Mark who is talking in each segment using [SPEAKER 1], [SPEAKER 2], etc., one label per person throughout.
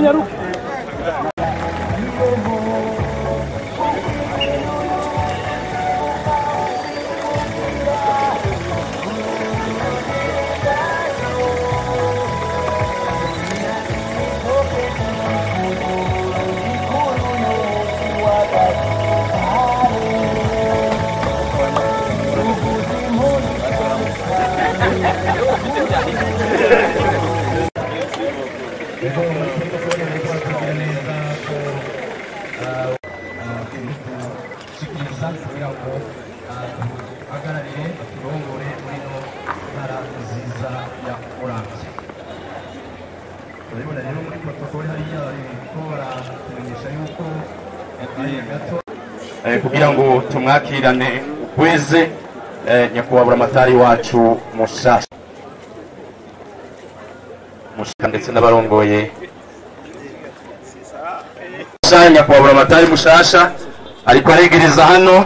[SPEAKER 1] Munyaruke.
[SPEAKER 2] Ahagararire aturongore muri no ntara nziza ya Muramvya. Turabibona rero muri protokole hariya bariko baratumenyesha yuko gato kugira ngo tumwakirane ukweze nyakubahwa buramatari wacu mushasha mushaka ndetse n'abarongoye nyakubahwa buramatari mushasha ariko aregereza hano,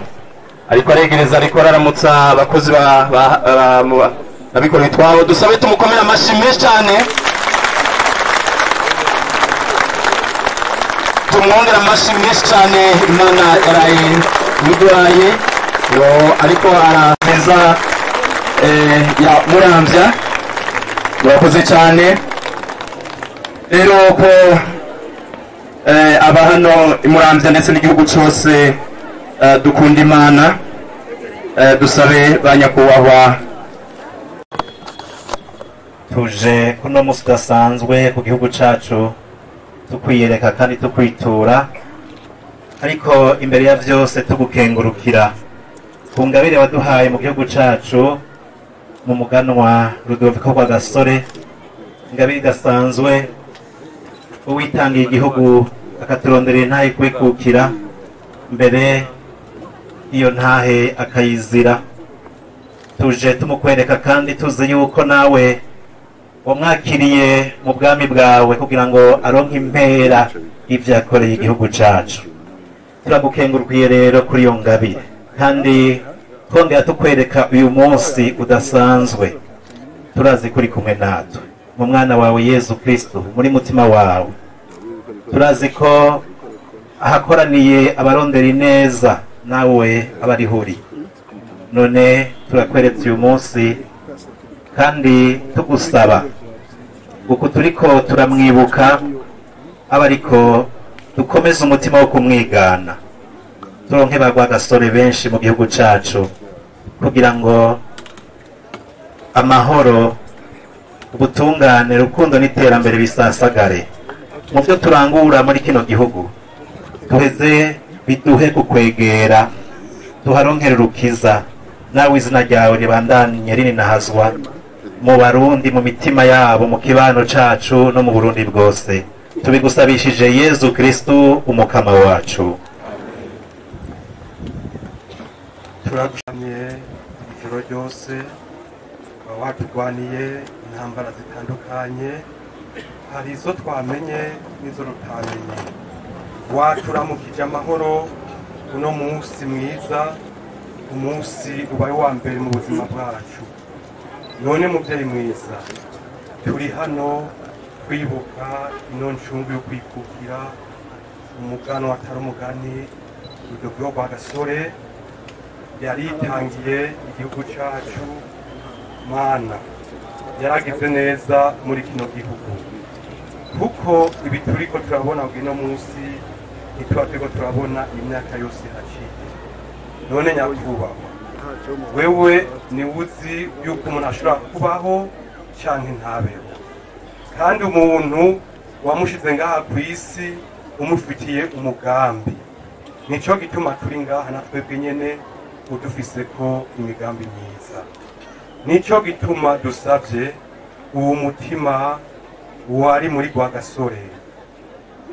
[SPEAKER 2] ariko aregereza, ariko araramutsa abakozi babikorera itwabo. Dusabe tumukomere amashyi menshi cyane, tumwongere amashyi menshi cyane. Imana yaraye yiduraye ariko arameza ya Muramvya. Murakoze cyane rero ko aba hano i Muramvya ndetse n'igihugu cyose dukunda Imana. Dusabe ba nyakubahwa
[SPEAKER 3] tuje kuno musi udasanzwe ku gihugu cacu tukwiyereka kandi tukwitura, ariko imbere ya vyose tugukengurukira ku ngabire waduhaye mu gihugu cacu mu muganwa Rudoviko Rwagasore, ingabire idasanzwe uwitangiye igihugu akaturondera intahe kwikukira, mbere iyo ntahe akayizira. Tuje tumukwereka kandi tuzi yuko nawe wamwakiriye mu bwami bwawe kugira ngo aronke impera y'ivyo yakoreye igihugu cacu. Turagukengurukiye rero kuri iyo ngabire, kandi twongera tukwereka uyu munsi udasanzwe. Turazi kuri kumwe natwe mu mwana wawe Yezu Kristo muri mutima wawe. Turazi ko ahakoraniye abarondera ineza nawe abarihuri. None turakweretse uyu munsi kandi tugusaba uku turiko turamwibuka abariko dukomeze umutima wo kumwigana, turonke ba Rwagasore benshi mu gihugu cacu kugira ngo amahoro, ubutungane, urukundo n'iterambere bisasagare mu byo turangura muri kino gihugu. Tuheze biduhe kukwegera, tuharonkere urukiza, nawe izina ryawe ribandanye rininahazwa mu Barundi, mu mitima yabo, mu kibano cacu no mu Burundi bwose. Tubigusabishije Yezu Kristu umukama wacu.
[SPEAKER 4] Turagushimye ijoro ryose watugwaniye intambara zitandukanye, hari izo twamenye n'izo tutamenye. Waturamukije amahoro uno munsi mwiza, umunsi ubaye uwa mbere mu buzima bwacu. None muvyeyi mwiza, turi hano kwibuka ino ncungu yo kwikukira umuganwa atari umugani Rudoviko Rwagasore yaritangiye igihugu cacu. Mana yaragize neza muri kino gihugu, kuko ibi turiko turabona ino munsi ntituba turiko turabona imyaka yose haciye. None nyakubahwa, wewe niwuzi yuko umuntu ashobora kubaho canke ntabeho, kandi umuntu wamushize ngaha kw'isi umufitiye umugambi. Nico gituma turi ngaha na twebwe nyene udufiseko imigambi myiza. Nico gituma dusavye uwo mutima wari muri Rwagasore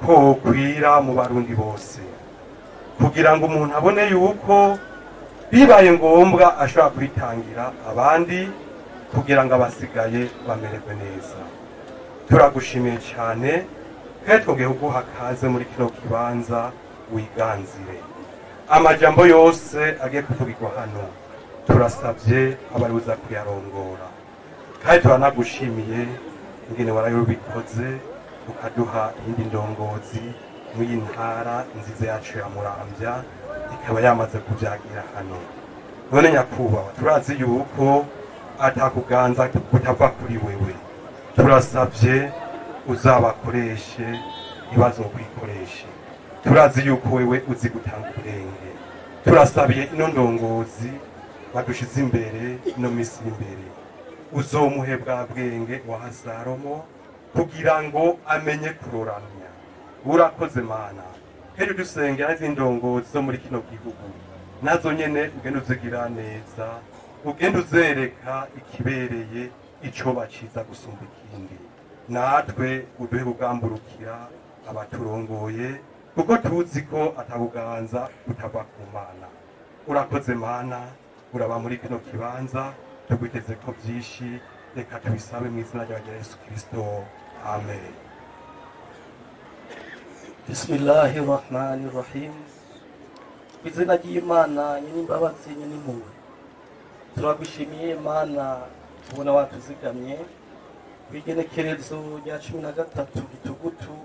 [SPEAKER 4] ko wokwira mu Barundi bose, kugira ngo umuntu abone yuko bibaye ngombwa ashobora kwitangira abandi kugira ngo abasigaye bamererwe neza. Turagushimiye cyane kandi twongeye kuguha kaze muri kino kibanza wiganzire. Amajambo yose agiye kuvugirwa hano turasabye abaruza kuyarongora, kandi turanagushimiye ingene warayobikoze ukaduha iyindi ndongozi mw'iyi ntara nziza yacu ya Muramvya, ikaba yamaze kuvyagira hano. None nyakubahwa, turazi yuko atakuganza kutava kuri wewe, turasavye uzabakoreshe ntibazokwikoreshe. Turazi yuko wewe uzi gutanga ubwenge, turasabiye ino ndongozi badushize imbere ino misi imbere, uzomuhe bwa bwenge wa Salomo kugira ngo amenye kuroramya. Urakoze Mana. Heri dusengera n'izindi ndongozi zo muri kino gihugu, nazo nyene ugende uzigira neza, ugende uzereka ikibereye ico baciza gusumba ikindi. Natwe uduhe kugamburukira abaturongoye, kuko tuzi ko atabuganza kutava ku Mana. Urakoze Mana, uraba muri kino kibanza, tuguteze ko byinshi, reka tubisabe mu izina rya Yesu Kristo, amen.
[SPEAKER 1] Bismillahirrahmanirrahim. Izina ry'Imana nyir'imbabazi nyir'impuhwe, turagushimiye Mana tubona watuzigamye kw'igenekerezo rya 13 Gitugutu,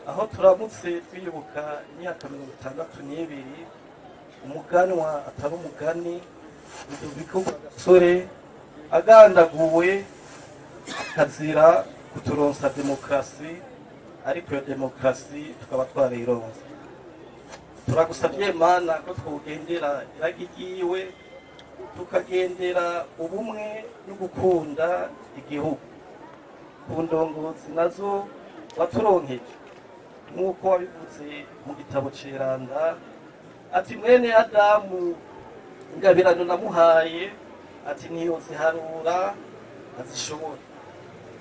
[SPEAKER 1] aho turamutse twibuka imyaka 62 umuganwa atari umugani Rudoviko Rwagasore agandaguwe akazira kuturonsa demokarasi, ariko iyo demokarasi tukaba twarayironse. Turagusabye Mana ko twogendera iragi ryiwe, tukagendera ubumwe no gukunda igihugu. Ku ndongozi nazo waturonkeje nk'uko wabivuze mu gitabo ceranda, ati mwene Adamu ingabirano namuhaye, ati ntiyoziharura azishobora.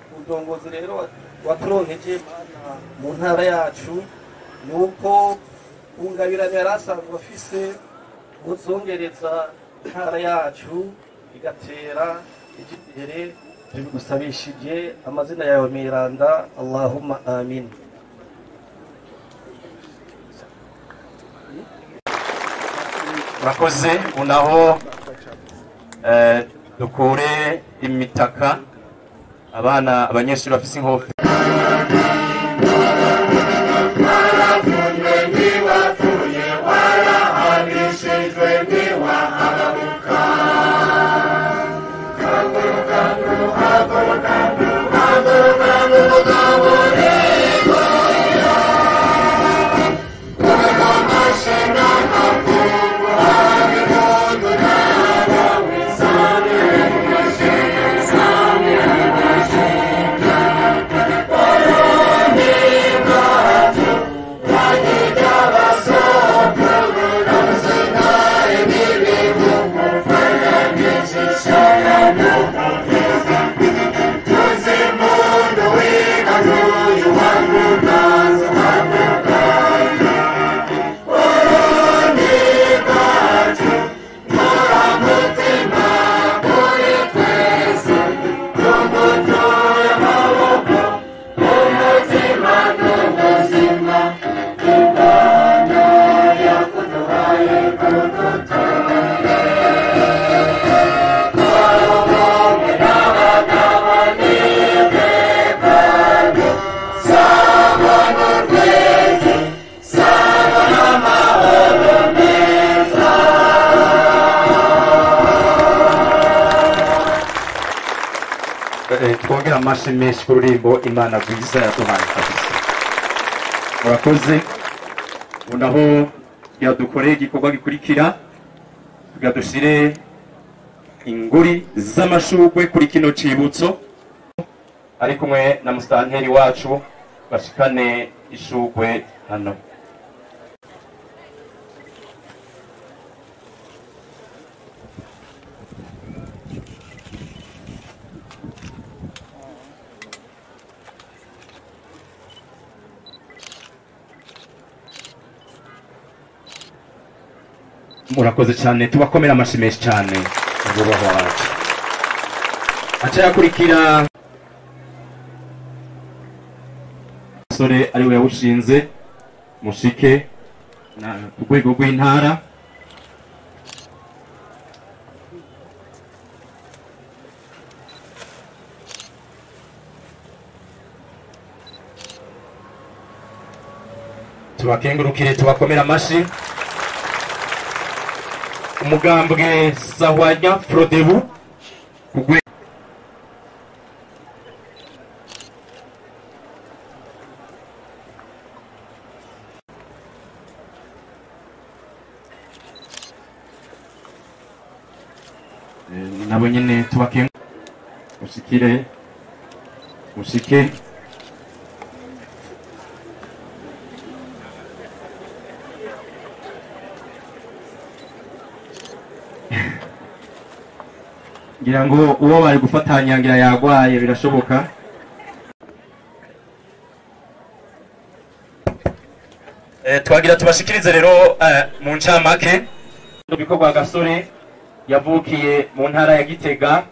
[SPEAKER 1] Ku ndongozi rero waturonkeje Mana mu ntara yacu, ni uko ku ngabirano yari asanzwe afise uzongereza intara yacu igatera ija imbere. Tubigusabishije amazina yawe Miranda, Allahumma amin.
[SPEAKER 2] Murakoze. Unaho dukure imitaka abana abanyeshuri bafise inkofe. Twongera amashi menshi ku rurimbo Imana rwiza yaduhaye kabisa. Murakoze. Unaho yadukoreye igikorwa gikurikira, tugadushire inguri z'amashurwe kuri kino cibutso, ari kumwe na mustanteri wacu bashikane ishurwe hano. Murakoze cyane, tubakomera amashi menshi cyane nyakubahwa wacu. Aca yakurikira musore ariwe yawushinze mushike na ku rwego rw'intara. Tubakengurukire, tubakomera amashi. Umugambwe Sahwanya Frodebu kugwe. Nabo nyene tubake mushikire mushike. Ngira ngo uwo bari gufatanya ngira yagwaye, birashoboka. Twagira tubashikirize rero mu ncamake. Rudoviko Gasore yavukiye mu ntara ya Gitega,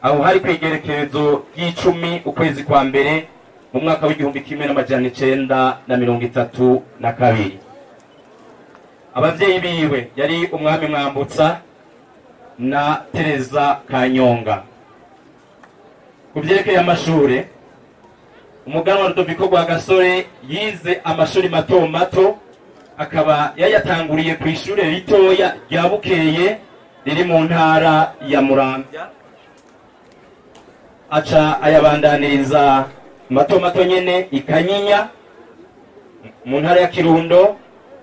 [SPEAKER 2] aho hari kwigerekerezo ry'icumi ukwezi kwa mbere mu mwaka w'1932. Abavyeyi biwe yari umwami Mwambutsa na Teresa Kanyonga. Ku vyerekeye amashure, umuganwa Rudoviko Rwagasore yize amashuri mato mato, akaba yayatanguriye ku ishure ritoya rya Bukeye riri mu ntara ya Muramvya, aca ayabandaniriza mato mato nyene Ikanyinya mu ntara ya Kirundo,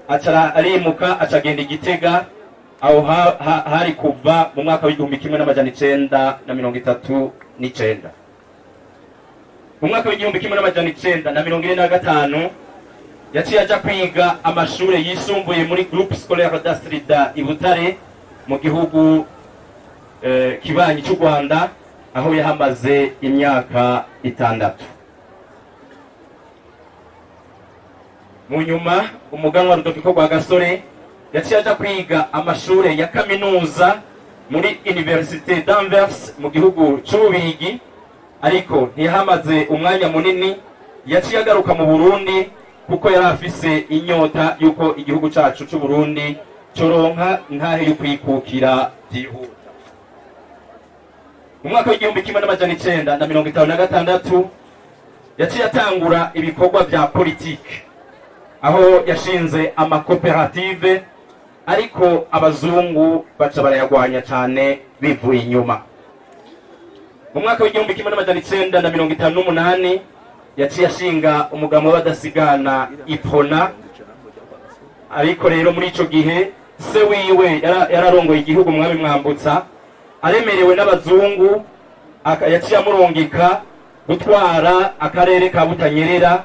[SPEAKER 2] aca arimuka acagenda Igitega, aho hari kuva mu mwaka w'1939. Mu mwaka w'1945 yaciye aja kwiga amashure yisumbuye muri Groupe Scolaire d'Astrida i Butare mu gihugu kibanyi cy'u Rwanda, aho yahamaze imyaka 6. Mu nyuma umuganwa Rudoviko Rwagasore yaciye aja kwiga amashure ya kaminuza muri Université d'Anvers mu gihugu c'Ububirigi, ariko ntiyahamaze umwanya munini, yaciye agaruka mu Burundi kuko yari afise inyota yuko igihugu cacu c'u Burundi coronka ntahe yo kwikukira byihuta. Mu mwaka w'1956 yaciye atangura ibikorwa vya politike, aho yashinze amakoperative, ariko abazungu baca barayagwanya cyane bivuye inyuma. Mu mwaka w'1958 yaciye ashinga umugabo w'abadasigana Ipona, ariko rero muri ico gihe se wiwe yararongoye igihugu umwami Mwambutsa, aremerewe n'abazungu, yaciye amurungika gutwara akarere ka Butanyerera,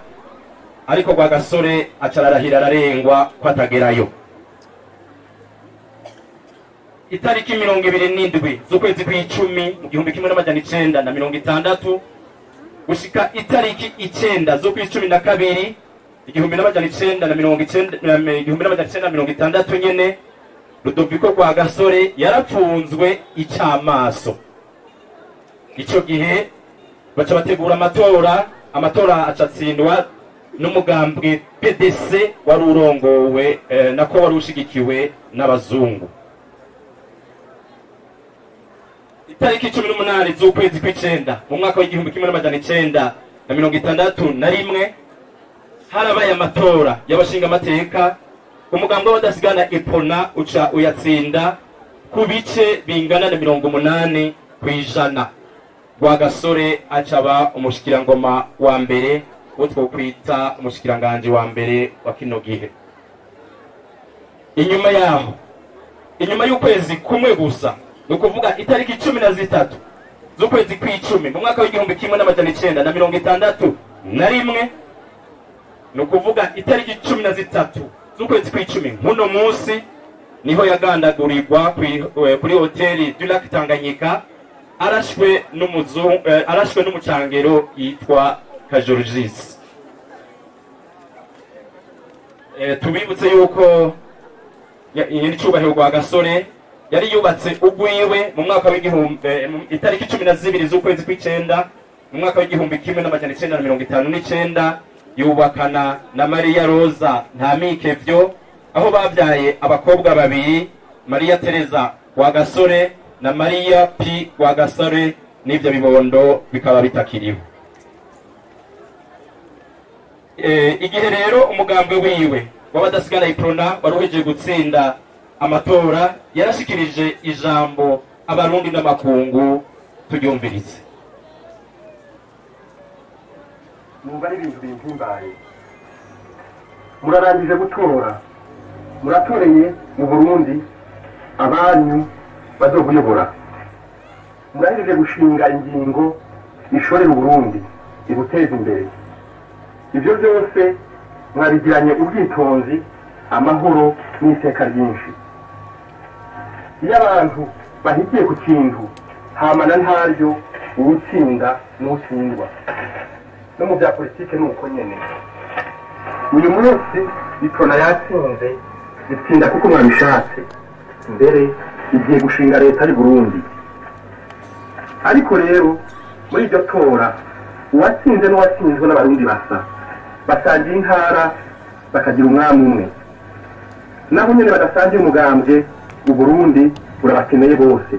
[SPEAKER 2] ariko Rwagasore aca ararahira ararengwa ko atagerayo. Itariki 27 z'ukwezi kw'icumi mu 1960 gushika itariki 9 z'ukwezi 12 1960 nyene, Rudoviko Rwagasore yarapfunzwe icamaso. Ico gihe baca bategura amatora, amatora acatsindwa n'umugambwe PDC wari urongowe nako wari ushigikiwe n'abazungu. Itariki 18 z'ukwezi kw'icenda mu mwaka w'1961 harabaye amatora y'abashinga amateka, umugambwe w'abadasigana Ipona uca uyatsinda ku bice bingana na 80%. Rwagasore acaba umushikirangoma wa mbere, uwo twokwita umushikiranganje wa mbere wa kino gihe. Inyuma yaho, inyuma y'ukwezi kumwe gusa, ni ukuvuga itariki 13 z'ukwezi kw'icumi mu mwaka w'1961, ni ukuvuga itariki 13 z'ukwezi kw'icumi nk'uno munsi, niho yagandagurirwa kuri hoteli du Lac Tanganyika, arashwe n'umucangero yitwa Kajorugis. Tubibutse yuko nyiricubahiro Rwagasore yari yubatse ugwiwe mu mwaka w'igihumbi itariki 12 z'ukwezi kw'icenda mu mwaka w'1959, yubakana na Maria Rosa Ntamikevyo, aho babyaye abakobwa babiri, Maria Teresa Rwagasore na Maria P Rwagasore, n'ivyo bibondo bikaba bitakiriho. Igihe rero umugambwe wiwe w'abadasigana Iprona waruhejeje gutsinda amatora, yarashikirije ijambo abarundi n'amakungu, turyumvirize.
[SPEAKER 4] Numva ari ibintu bimpimbaye. Murarangije gutora, muratoreye mu Burundi abanyu bazobuyobora, murahejeje gushinga ingingo ishorera Uburundi ibuteza imbere. Ibyo byose mwabigiranye ubwitonzi, amahoro n'iteka ryinshi. Iyo abantu bahigiye ku kintu hamana ntaryo uwutsinda n'utsindwa. No mu bya politike ni uko nyene. Uyu munsi Iprona yatsinze, itsinda kuko mwabishatse, mbere igiye gushinga leta y'u Burundi. Ariko rero muri iryo tora uwatsinze n'uwatsinzwe n'abarundi basa, basangiye intara bakagira umwami umwe. Naho nyene badasangiye umugambwe, Uburundi burabakeneye bose.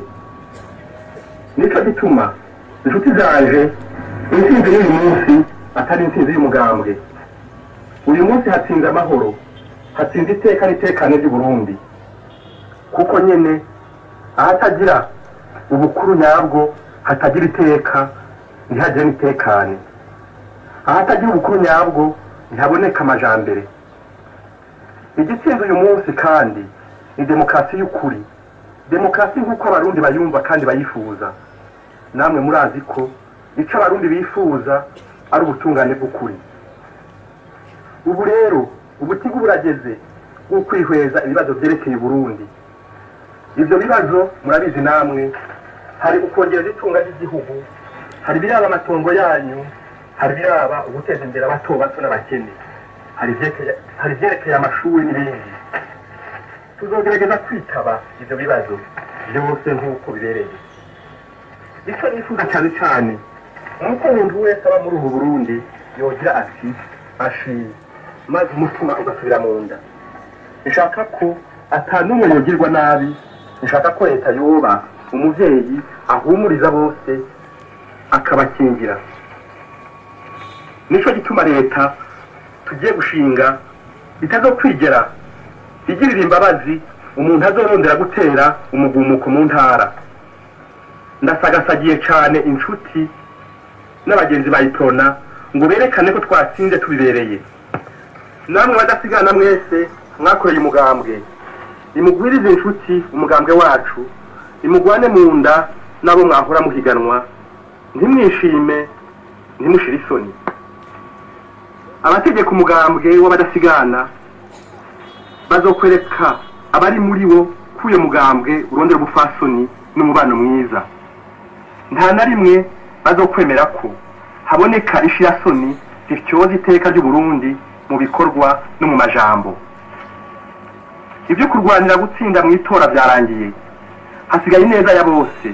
[SPEAKER 4] Nico gituma inshuti zanje, intsinzi y'uyu munsi atari intsinzi y'umugambwe. Uyu munsi hatsinze amahoro, hatsinze iteka n'itekane ry'Uburundi. Kuko nyene ahatagira ubukuru nyabwo hatagira iteka, ntihagire n'itekane. Ahatagira ubukuru nyabwo ntihaboneka amajambere. Igitsinze uyu munsi kandi ni demokarasi y'ukuri, demokarasi nk'uko abarundi bayumva kandi bayifuza. Namwe murazi ko icyo abarundi bifuza ari ubutungane bw'ukuri. Ubu rero ubutigu burageze bwo kwihweza ibibazo byerekeye Burundi. Ibyo bibazo murabizi namwe, hari ukongereza itunga ry'igihugu, hari biraba amatongo yanyu, hari biraba uguteza imbere abato bato n'abakene, hari ibyerekeye amashuri n'ibindi. Tuzogerageza kwitaba ibyo bibazo byose nk'uko bibereye. Icyo nifuza cyane cyane nuko umuntu wese aba muri ubu Burundi yogira ati ashi, maze umutima ugasubira mu nda. Nshaka ko atanumwe yogirwa nabi, nshaka ko leta yoba umuvyeyi ahumuriza bose akabakingira. Nico gituma leta tugiye gushinga itazokwigera igirira imbabazi umuntu azorondera gutera umugumuko mu ntara. Ndasagasagiye cane inshuti n'abagenzi ba Iprona ngo berekane ko twatsinze tubibereye. Namwe badasigana mwese mwakoreye umugambwe, nimugwirize inshuti umugambwe wacu, nimugwane mu nda nabo mwahora muhiganwa, ntimwishime ntimushire isoni. Abategeka umugambwe w'abadasigana bazokwereka abari muri wo ko uyo mugambwe urondera ubufasoni n'umubano mwiza. Nta na rimwe bazokwemera ko haboneka ishirasoni rityoza iteka ry'Uburundi mu bikorwa no mu majambo. Ibyo kurwanira gutsinda mu itora byarangiye, hasigaye ineza ya bose.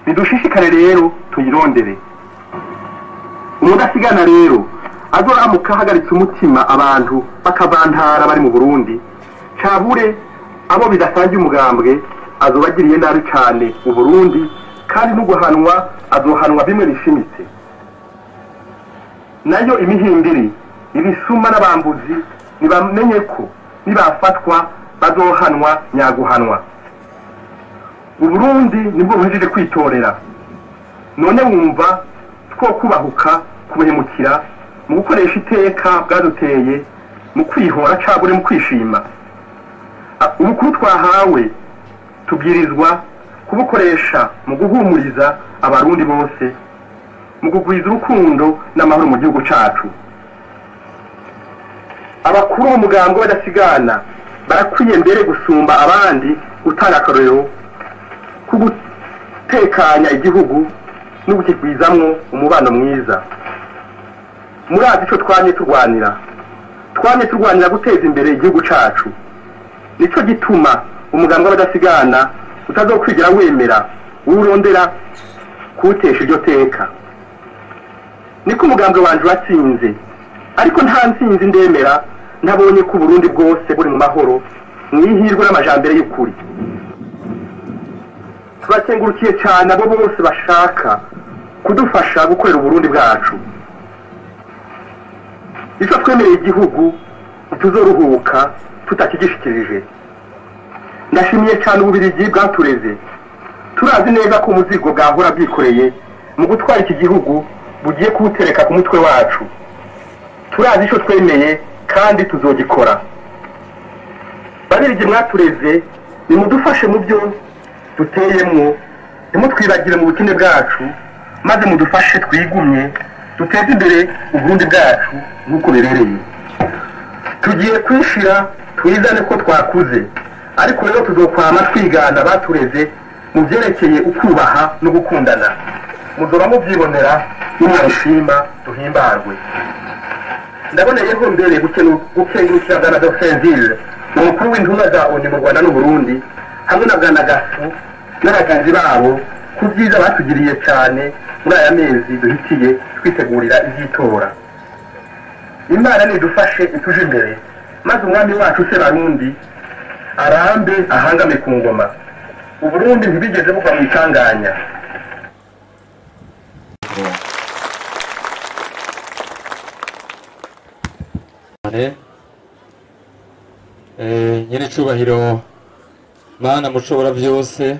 [SPEAKER 4] Nidushishikare rero tuyirondere. Umudasigana rero azoramuka ahagaritse umutima abantu bakavantara bari mu Burundi, cabure abo bidasangiye umugambwe azobagiriye nabi cane Uburundi, kandi n'uguhanwa azohanwa bimwe bishimitse. Nayo imihimbiri, ibisuma n'abambuzi nibamenye ko nibafatwa bazohanwa nyaguhanwa. Uburundi nibwo buhejeje kwitorera, none wumva two kubahuka kubuhemukira mu gukoresha iteka bwaduteye mu kwihora cabure mu kwishima. Ubukuru twahawe tubwirizwa kubukoresha mu guhumuriza abarundi bose, mu kugwiza urukundo n'amahoro mu gihugu cacu. Abakuru b'umugambwe badasigana barakwiye mbere gusumba abandi gutanga akarorero ku gutekanya igihugu no gukigwizamwo umubano mwiza. Murazi ico twamye turwanira, twamye turwanira guteza imbere igihugu cacu. Nico gituma umugambwe w'abadasigana utazokwigira wemera urondera kuwutesha iryo teka. Niko umugambwe wanje watsinze, ariko nta ntsinzi ndemera ntabonye ko Uburundi bwose buri mu mahoro, mwihirwe n'amajambere y'ukuri. Turakengurukiye cyane abo bose bashaka kudufasha gukorera Uburundi bwacu.
[SPEAKER 5] Icyo twemereye igihugu ntituzoruhuka tutakigishikirije. Ndashimiye cyane Ububirigi bwatureze. Turazi neza ko umuzigo bwahora bwikoreye mu gutwara iki gihugu bugiye kuwutereka ku mutwe wacu. Turazi icyo twemeye kandi tuzogikora. Babirigi mwatureze, nimudufashe mu byo duteyemwo, ntimutwibagire mu bukene bwacu, maze mudufashe twigumye duteze imbere Uburundi bwacu nk'uko bibereye. Tugiye kwishira twizane ko twakuze, ariko rero tuzokwama twigana batureze mu byerekeye ukubaha no gukundana. Muzoba mubyibonera nimwabishima duhimbarwe. Ndaboneyeho mbere gukengurukira Bwana Dr. umukuru w'intumwa za ONU mu Rwanda n'Uburundi, hamwe na Bwana Gafu n'abagenzi babo ku byiza batugiriye cyane muri aya mezi duhitiye twitegurira iby'itora. Imana nidufashe ituje imbere, maze umwami wacu Sebarundi arambe ahangame ku ngoma. Uburundi ntibigeze buva mu isanganya.
[SPEAKER 6] Nyiricubahiro Mana mushobora byose,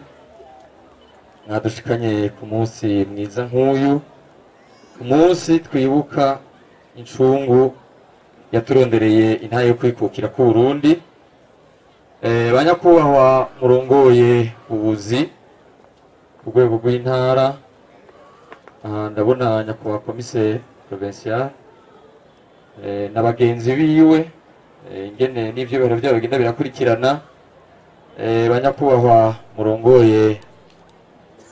[SPEAKER 6] mwadushikanye ku munsi mwiza nk'uyu, umunsi twibuka incungu yaturondereye intahe yo kwikukira ku Burundi. Banyakubahwa murongoye ubuzi ku rwego rw'intara, ndabona nyakubahwa commissaire provincial na bagenzi biwe, ingene n'ivyubahiro byabo bigenda birakurikirana. Banyakubahwa murongoye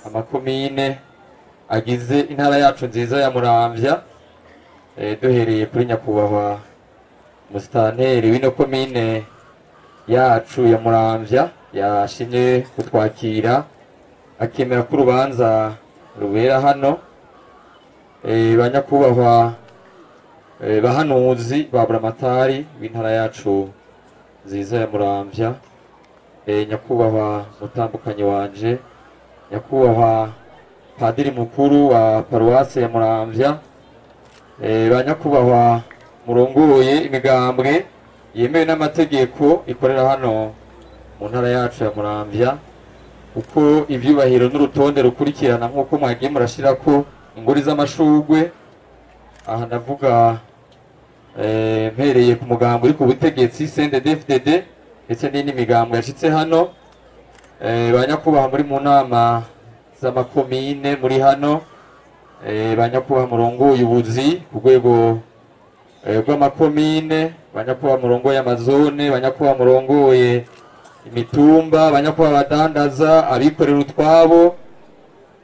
[SPEAKER 6] amakomine agize intara yacu nziza ya Muramvya, duhereye kuri nyakubahwa musitanteri w'ino komine yacu ya Muramvya yashimye kutwakira akemera ko urubanza rubera hano. Banyakubahwa bahanuzi ba Buramatari w'intara yacu nziza ya Muramvya, nyakubahwa mutambukanyi wanje, nyakubahwa padiri mukuru wa paruwase ya Muramvya, banyakubahwa murongoye imigambwe yemewe n'amategeko ikorera hano mu ntara yacu ya Muramvya, uko ivyubahiro n'urutonde rukurikirana nk'uko mwagiye murashirako ingori z'amashugwe. Aha ndavuga mpereye ku mugambo uri ku butegetsi CNDD-FDD ndetse n'indi migambo yashitse hano. Banyakubahwa muri mu nama z'amakomine muri hano, banyakubahwa murongoye ubuzi ku rwego rw'amakomine, banyakubahwa murongoye amazone, banyakubahwa murongoye imitumba, banyakubahwa abadandaza, abikorera utwabo,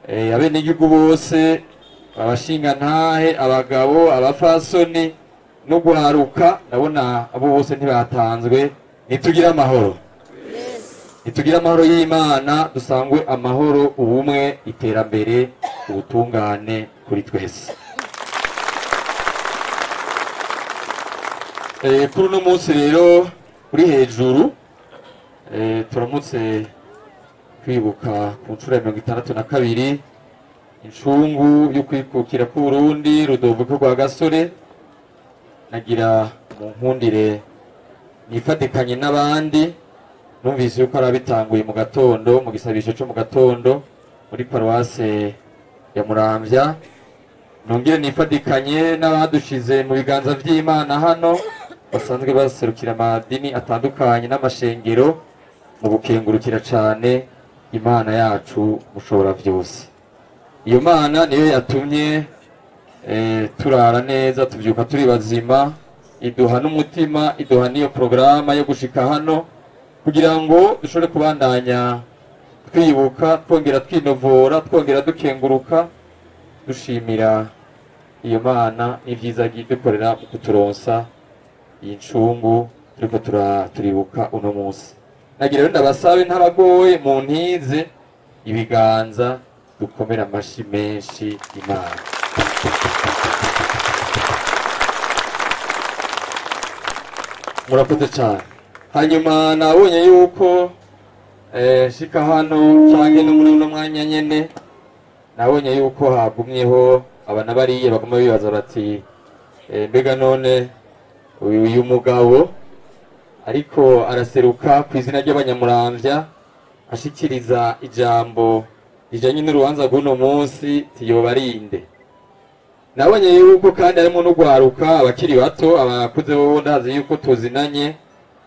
[SPEAKER 6] abenegihugu bose, abashingantahe, abagabo, abafasoni no guharuka, ndabona abo bose ntibatanzwe. Nitugira amahoro, nitugira amahoro y'Imana, dusangwe amahoro, ubumwe, iterambere, ubutungane kuri twese. Kuri uno munsi rero uri hejuru, turamutse kwibuka ku nshuro ya 62 incungu yo kwikukira ku Burundi Rudoviko rwa Gasore. Nagira mu nkundire nifatikanye n'abandi, numvise yuko arabitanguye mu gatondo, mu gisabisho cyo mu gatondo muri paruwase ya Muramvya. Nongere nifatikanye n'abadushize mu biganza vy'Imana hano basanzwe baserukira amadini atandukanye n'amashengero, mu gukengurukira cane Imana yacu mushobora vyose. Iyo Mana niyo yatumye turara neza, tuvyuka turi bazima, iduha n'umutima, iduha n'iyo programa yo gushika hano kugira ngo dushobore kubandanya twibuka, twongera twinovora, twongera dukenguruka, dushimira iyo Mana n'ivyiza dukorera mu kuturonsa iyi ncungu turiko turibuka uno munsi. Nagira rero ndabasabe ntabagoye, mu ntize ibiganza dukomera amashi menshi Imana. Murakoze cyane. Hanyuma nabonye yuko shika hano canke no muri uno mwanya nyene, nabonye yuko hagumyeho abana bariye baguma bibaza bati mbega none Uyu mugabo ariko araseruka ku izina ry'Abanyamuramvya ashikiriza ijambo rijanye n'urubanza rw'uno munsi tiyobarinde. Nabonye yuko kandi harimo n'ugwaruka abakiri bato, abakuze bo ndazi yuko tuzinanye,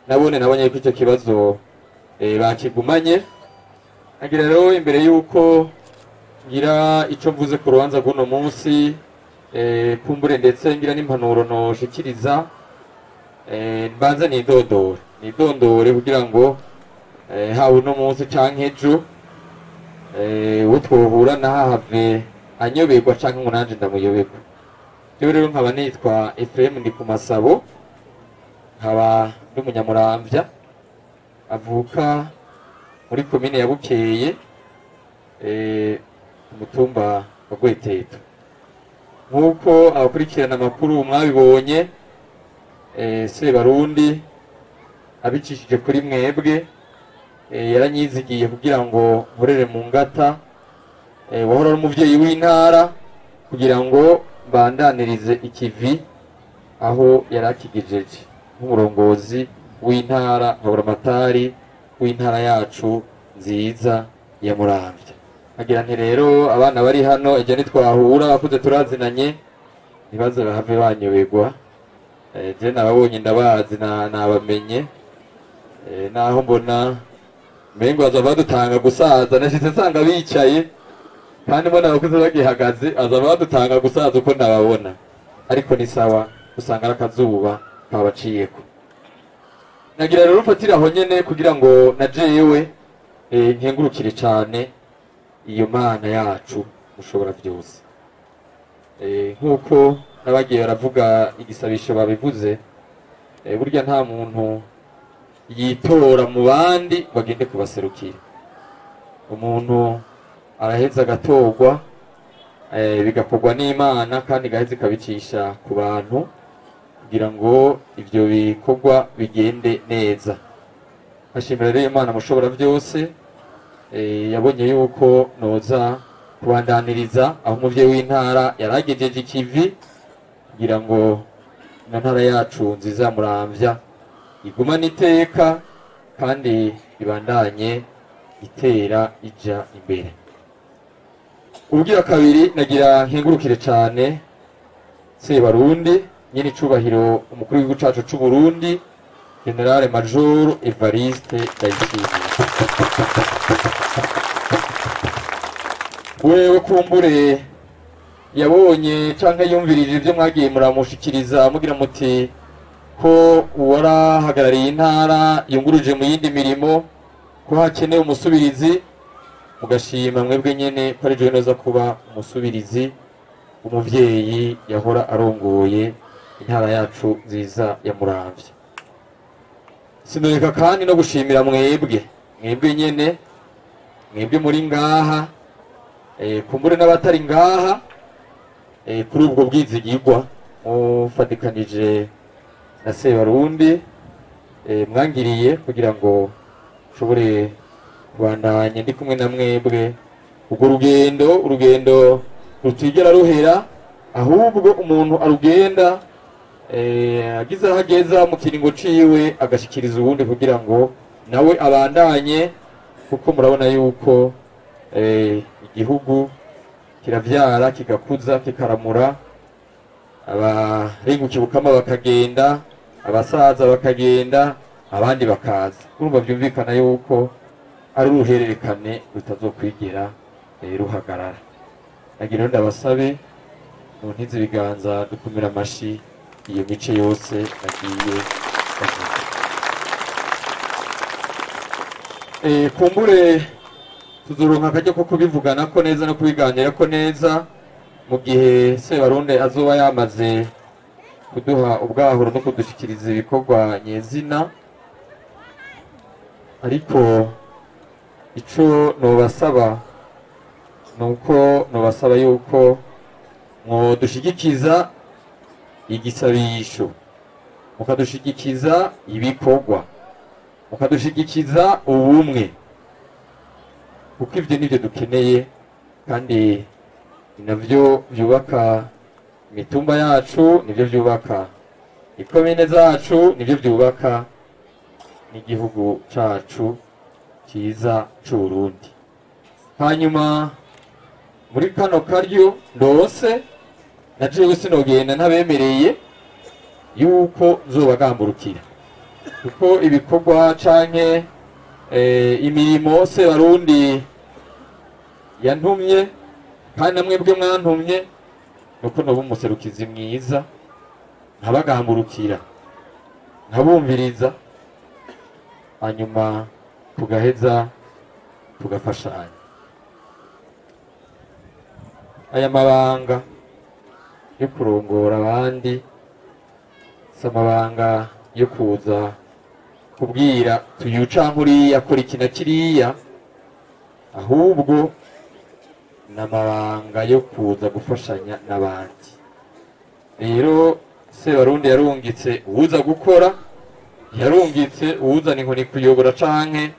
[SPEAKER 6] nabone nabonye yuko icyo kibazo bakigumanye. Agira rero imbere yuko ngira ico mvuze ku rubanza rw'uno munsi, kumbure ndetse ngira n'impanuro noshikiriza, mbanza nidondore kugira ngo haba uno munsi canke ejo uwo twohura nahave anyoberwa canke ngo nanje ndamuyoberwa. Jewe rero nkaba nitwa Ephraim Ndikumasabo, nkaba ndi umunyamuramvya avuka muri komine ya Bukeye, umutumba wa Gweteto. Nk'uko abakurikirana amakuru mwabibonye, Sebarundi abicishije kuri mwebwe, yaranyizigiye kugira ngo nkorere mu ngata wahora ari umuvyeyi w'intara, kugira ngo mbandanirize ikivi aho yarakigejeje nk'umurongozi w'intara, nkaburamatari w'intara yacu nziza ya Muramvya. Agira nti rero abana bari hano ejo nitwahura abakuze turazinanye ntibaze bahave banyoberwa. Je nababonye ndabazi nabamenye, naho mbona mengo baza badutanga gusaza, nashitse nsanga bicaye kandi mbona abakuze bagihagaze, aza badutanga gusaza uko nababona, ariko ni sawa usanga ari akazuba kabaciyeko. Nagira rero mfatira aho nyene kugira ngo na jewe nkengurukire cane iyo Mana yacu mushobora vyose. Nkuko nabagiye baravuga igisabisho babivuze, burya nta muntu yitora mu bandi ngo agende kubaserukira. Umuntu araheza agatorwa, bigakorwa n'Imana kandi igaheza ikabicisha ku bantu kugira ngo ivyo bikorwa bigende neza. Ashimira rero Imana mushobora vyose, yabonye yuko noza kubandaniriza aho umuvyeyi w'intara yaragejeje ikivi kugira ngo ino ntara yacu nziza ya Muramvya igumane iteka kandi ibandanye itera ija imbere. Ubugira kabiri nagira nkengurukire cane Sebarundi nyene icubahiro umukuru w'igihugu cacu c'u Burundi General Major Evariste Ndayishimiye. Wewe kumbure yabonye canke yumvirije ivyo mwagiye muramushikiriza mugira muti ko uwarahagarariye intara yunguruje mu yindi mirimo ko hakenewe umusubirizi, mugashima mwebwe nyene ko ari jewe noza kuba umusubirizi umuvyeyi yahora arongoye intara yacu nziza ya Muramvya. Sinoreka kandi no gushimira mwebwe nyene, mwebwe muri ngaha, kumbure n'abatari ngaha, kuri ubwo bwizigirwa mufatikanije na Sebarundi, mwangiriye kugira ngo nshobore kubandanya ndi kumwe na mwebwe urwo rugendo, urugendo rutigera ruhera, ahubwo umuntu arugenda agize aho ageza mu kiringo ciwe agashikiriza uwundi kugira ngo nawe abandanye, kuko murabona yuko igihugu kiravyara kigakuza kikaramura, abarenguka ubukama bakagenda, abasaza bakagenda, abandi bakaza. Urumva vyumvikana yuko ari uruhererekane rutazokwigera ruhagarara. Nagira ndabasabe muntize ibiganza dukumira amashi iyo mice yose nagiye bavuga. Kumbure tuzoronka akaryo ko kubivugana ko neza no kubiganira ko neza mu gihe Sebarundi azoba yamaze kuduha ubwahuro no kudushikiriza ibikorwa nyezina. Ariko ico nobasaba nuko nobasaba yuko mwodushigikiza igisabisho, mukadushigikiza ibikorwa, mukadushigikiza ubumwe, kuko ivyo nivyo dukeneye kandi ni navyo vyubaka imitumba yacu, nivyo vyubaka Ikomine zacu nibyo byubaka n'igihugu cacu cyiza c'Uburundi. Hanyuma muri kano karyo ndose na jewe sinogenda ntabemereye yuko nzobagamburukira, kuko ibikorwa canke imirimo Sebarundi yantumye kandi namwe bwe mwantumye, nuko noba umuserukizi mwiza nkabagamburukira nkabumviriza, hanyuma tugaheza tugafashanya. Aya mabanga yo kurongora abandi si amabanga yo kuza kubwira tuyu canke uriya akora iki na kiriya, ahubwo ni amabanga yo kuza gufashanya n'abandi. Rero Sebarundi yarungitse uwuza gukora, yarungitse uwuzana inkoni kuyobora canke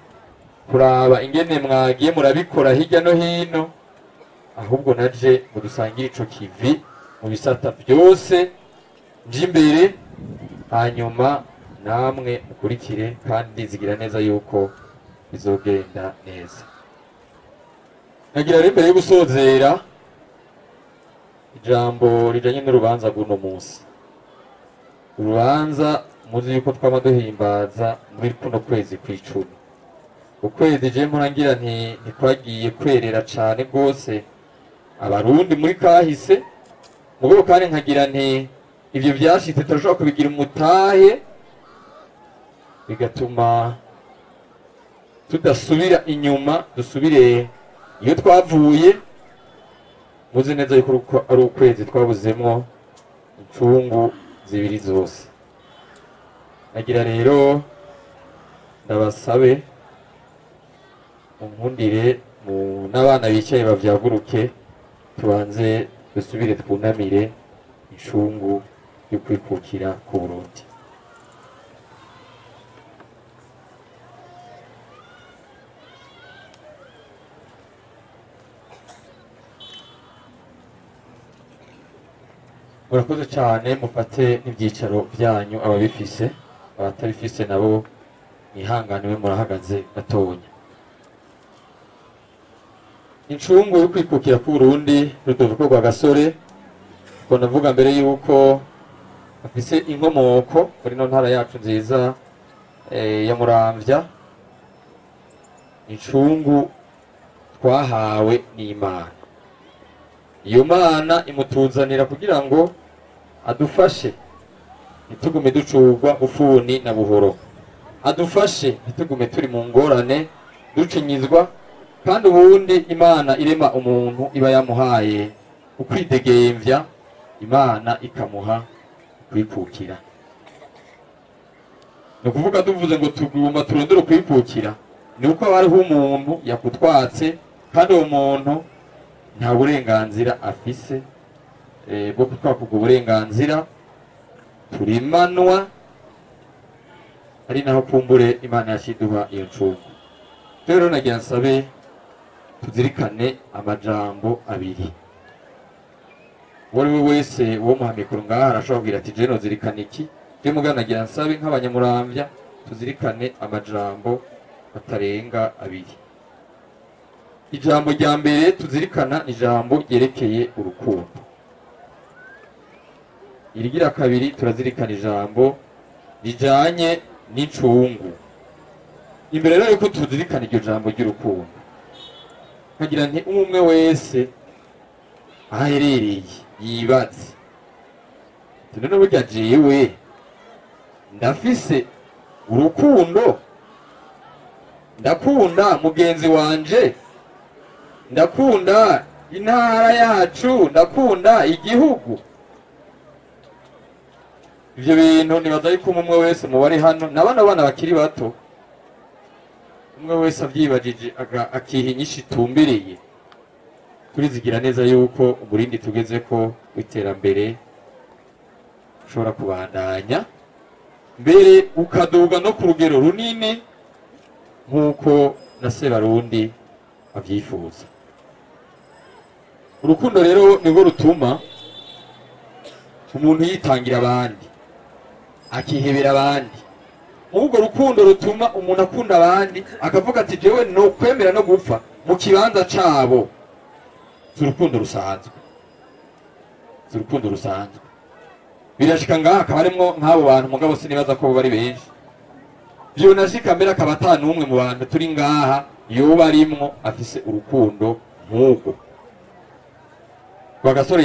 [SPEAKER 6] kuraba ingene mwagiye murabikora hirya no hino, ahubwo naje ngo dusangire ico kivi mu bisata byose nje imbere, hanyuma namwe mukurikire, kandi zigira neza yuko bizogenda neza. Nagira rero imbere yo gusozera ijambo rijanye n'urubanza rw'uno munsi. Urubanza muzi yuko twama duhimbaza muri kuno kwezi kw'icumi. Ukwezi je mpora ngira nti ntikwagiye kwerera cane rwose abarundi muri kahise, mugabo kandi nkagira nti ivyo vyashitse turashobora kubigira umutahe, bigatuma tudasubira inyuma, dusubire iyo twavuye. Muzi neza yuko ari ukwezi twabuzemwo incungu zibiri zose. Nagira rero ndabasabe munkundire n'abana bicaye bavyaguruke, tubanze dusubire twunamire incungu yo kwikukira ku Burundi. Murakoze cyane, mufate n'ibyicaro byanyu ababifise, abatabifise nabo mwihanganiwe murahagaze gatonya. Incungu yo kwikukira ku Burundi Rudoviko Rwagasore, ko navuga mbere yuko afise inkomoko muri no ntara yacu nziza ya Muramvya. Incungu twahawe n'Imana, iyo Mana imutuzanira kugira ngo adufashe ntitugume ducurwa bufuni na buhoro, adufashe ntitugume turi mu ngorane ducinyizwa. Kandi ubundi Imana irema umuntu iba yamuhaye ukwidegemvya, Imana ikamuha kwikukira. Ni ukuvuga tuvuze ngo tuguma turondere kwikukira, ni uko hariho umuntu yakutwatse, kandi uwo muntu nta burenganzira afise bwo kutwaka ubwo burenganzira, turimanwa. Ari naho kumbure Imana yashiduha iyo ncungu. Rero nagira nsabe tuzirikane amajambo abiri. Uwo ari we wese uwo muhamikuru ngaha arashobora kugira ati je nozirikana iki, je mugabo nagira nsabe nk'abanyamuramvya tuzirikane amajambo atarenga abiri. Ijambo rya mbere tuzirikana ni ijambo ryerekeye urukundo. Irigira kabiri turazirikana ijambo rijanye n'incungu. Imbere rero yuko tuzirikana iryo jambo ry'urukundo, nkagira nti umwe wese aherereye yibaze none burya jewe ndafise urukundo, ndakunda mugenzi wanje, ndakunda intara yacu, ndakunda igihugu. Ivyo bintu nibaza yuko umwe wese mu bari hano n'abana bana bakiri bato, umwe wese avyibajije akiha inyishu itumbereye, turizigira neza yuko umurindi tugeze ko w'iterambere ushobora kubandanya mbere ukaduga no ku rugero runini nk'uko na Sebarundi avyifuza. Urukundo rero nirwo rutuma umuntu yitangira abandi. akihebera abandi. Ubwo rukundo rutuma umuntu akunda abandi akavuga ati jewe no kwemera no gupfa mu kibanza cabo. Urukundo rusanzwe, urukundo rusanzwe birashika ngaha akaba arimwo nk'abo bantu, mugabo sinibaza ko bari benshi. Vyonashika mbere akaba ata n'umwe mu bantu turi ngaha yoba arimwo afise urukundo nk'ubwo. Rwagasore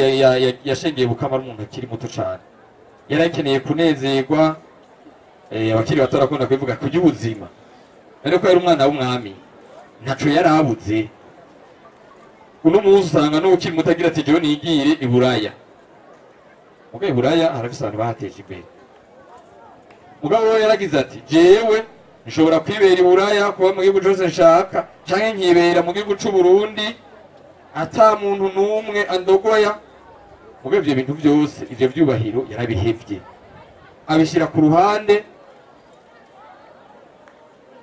[SPEAKER 6] yashengeye Bukama ari umuntu akiri muto cane, yarakeneye kunezerwa. Abakiri bato barakunda kubivuga kurya ubuzima, ariko yari umwana w'umwami ntaco yarabuze. Uno munsi usanga n'ukiri muto agira ati jewe nigire i Buraya. Mugabo i Buraya harafise abantu bahateje imbere. Mugabo we yaragize ati jewe nshobora kwibera i Buraya, kuba mu gihugu cose nshaka, canke nkibera mu gihugu c'u Burundi ata muntu n'umwe andogoya. Mugabo ivyo bintu vyose, ivyo vyubahiro yarabihevye, abishyira ku ruhande,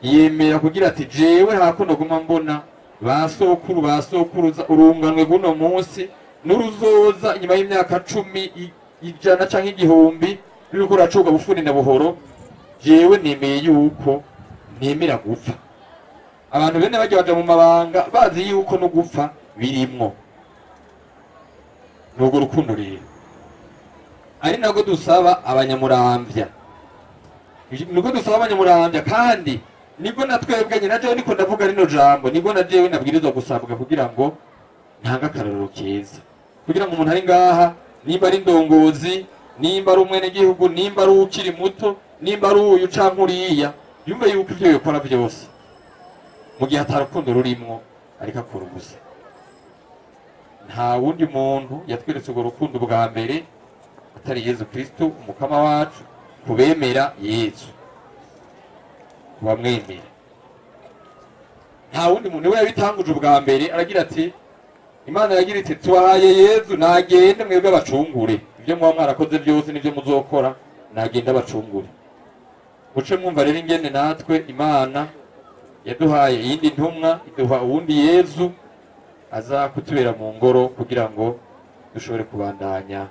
[SPEAKER 6] yemera kugira ati jewe hakuno guma mbona ba sokuru ba sokuruza urunganwe guno munsi n'uruzoza inyuma y'imyaka 10 100 canke 1000 ruriko ruracuga bufuni na buhoro, jewe nemeye yuko nemera gupfa. Abantu bene bajya baja mu mabanga bazi yuko no gupfa birimwo. N'urwo rukundo rero ari nabwo dusaba abanyamuramvya, nibwo dusaba abanyamuramvya, kandi nibwo na twebwe nyine jewe niko ndavuga rino jambo, nibwo na jewe nabwirizwa gusabwa kugira ngo ntange akarorero keza, kugira ngo umuntu ari ngaha, nimba ari indongozi, nimba ari umwenegihugu, nimba ari ukiri muto, nimba ari uyu canke uriya, yumve yuko ivyo yokora vyose mu gihe atarukundo rurimwo ariko akora ubusa. Nta wundi muntu yatweretse urwo rukundo bwa mbere atari Yezu Kristo umukama wacu. Kubemera Yezu, kubamwemera, nta wundi muntu we yabitanguje ubwa mbere. Aragira ati Imana yagira iti tubahaye Yezu, nagende mwebwe abacungure, ibyo muba mwarakoze byose n'ibyo muzokora, nagende abacungure. Muce mwumva rero ingene natwe Imana yaduhaye iyindi ntumwa, iduha uwundi Yezu aza kutubera mu ngoro kugira ngo dushobore kubandanya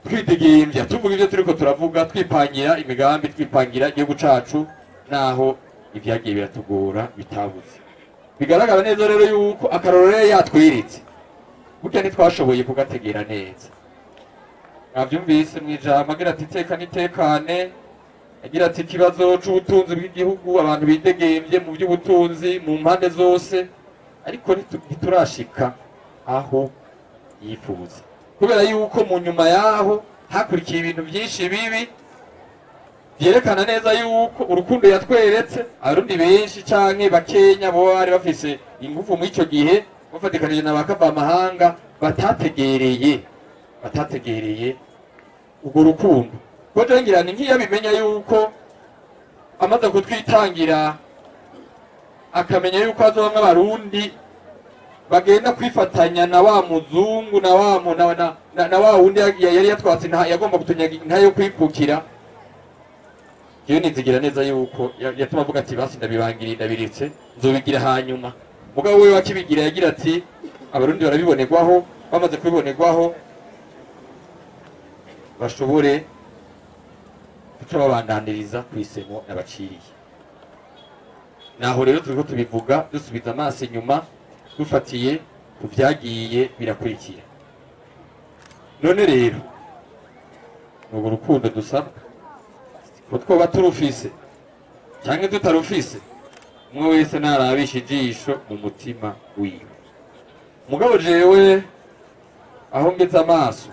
[SPEAKER 6] twitegembya, tuvuga ibyo turiko turavuga, twipangira imigambi, twipangira igihugu cacu, naho ivyagiye biratugora bitabuze. Bigaragara neza rero yuko akarorero yatwiritse burya ntitwashoboye kugategera neza. Mwavyumvise mw'ijambo agira ati iteka nitekane, agira ati ikibazo c'ubutunzi bw'igihugu, abantu bidegemvye mu by'ubutunzi mu mpande zose, ariko ntiturashika aho yifuza, kubera yuko mu nyuma yaho hakurikiye ibintu byinshi bibi byerekana neza yuko urukundo yatweretse abarundi benshi canke bakenya bo bari bafise ingufu muri ico gihe bafatikanije na bakavamahanga batategereye urwo rukundo. Ko ngira ni nk'iyabimenya yuko amaze kutwitangira akamenya yuko azobamwe abarundi bagenda kwifatanya na wa muzungu na wa na wa wundi yari yatwatse yagomba kutunyaga inka yo kwikukira. Iyo nizigira neza yuko yatuma avuga ati basi ndabibangiriye ndabiritse nzobigira hanyuma. Mugabo we wakibigira yagira ati abarundi barabibonerwaho, bamaze kubibonerwaho bashobore kuca babandaniriza kwisemo nabaciriye. Naho rero turiko tubivuga dusubiza amaso inyuma dufatiye ku vyagiye birakurikira. None rero n'urwo rukundo dusabwa ko twoba turufise canke tutarufise, umwe wese narabisha ijisho mu mutima wiwe. Mugabo jewe aho ngeze amaso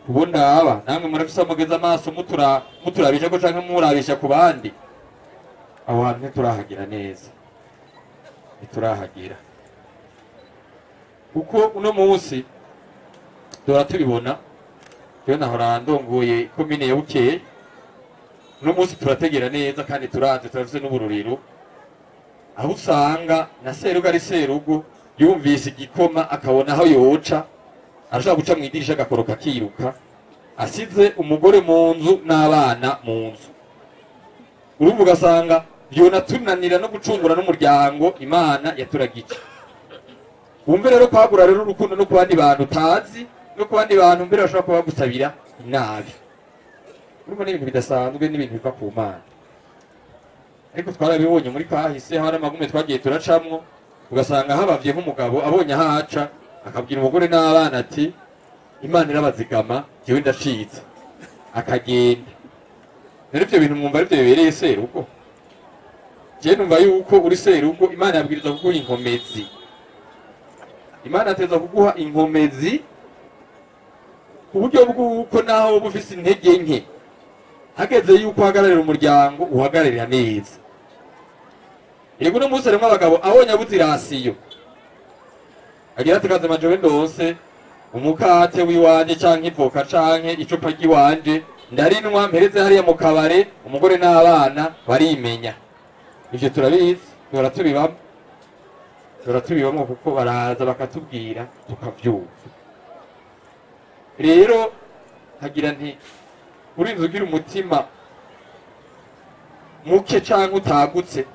[SPEAKER 6] kubona aba namwe murafise mugeze amaso muturabisha ko canke murabisha ku bandi, aho hantu ntiturahagira neza, ntiturahagira. Kuko uno munsi duhora tubibona, jewe nahora ndongoye komine ya Bukeye, uno munsi turategera neza kandi turazi turafise n'ubururiro, aho usanga na serugo ari serugo yumvise igikoma akabona aho yoca, arashobora guca mw'idirisha agakoroka akiruka, asize umugore mu nzu n'abana mu nzu. Urumva ugasanga vyonatunanira no gucungura n'umuryango Imana yaturagiye. Wumve rero kwagura rero urukundo no ku bandi bantu utazi, no ku bandi bantu mbere bashobora kuba bagusabira inabi. Urumva n'ibintu bidasanzwe, n'ibintu biva ku Mana. Ariko twarabibonye muri kahise, hari amagume twagiye turacamwo, ugasanga habavye nk'umugabo abonye ahaca akabwira umugore n'abana ati Imana irabazigama, jewe ndacitse, akagenda. Rero ivyo bintu mwumva arivyo bibereye serugo? Jewe numva yuko uri serugo Imana yabwirizwa kuguha inkomezi. Imana ateza kuguha inkomezi ku buryo bw'uko naho woba ufise intege nke, hageze yuko uhagararira umuryango uhagararira neza. Yego, uno munsi harimwo abagabo abonye abuze irasiyo agira ati kazima jewe ndonse umukate w'iwanje canke ivoka canke icupa ry'iwanje ndarinwa mpereze hariya mu kabare, umugore n'abana barimenya. Ivyo turabizi, duhora tubibamwo, duhora tubibamwo kuko baraza bakatubwira tukavyumva. Rero nkagira nti urinze ugira umutima muke canke utagutse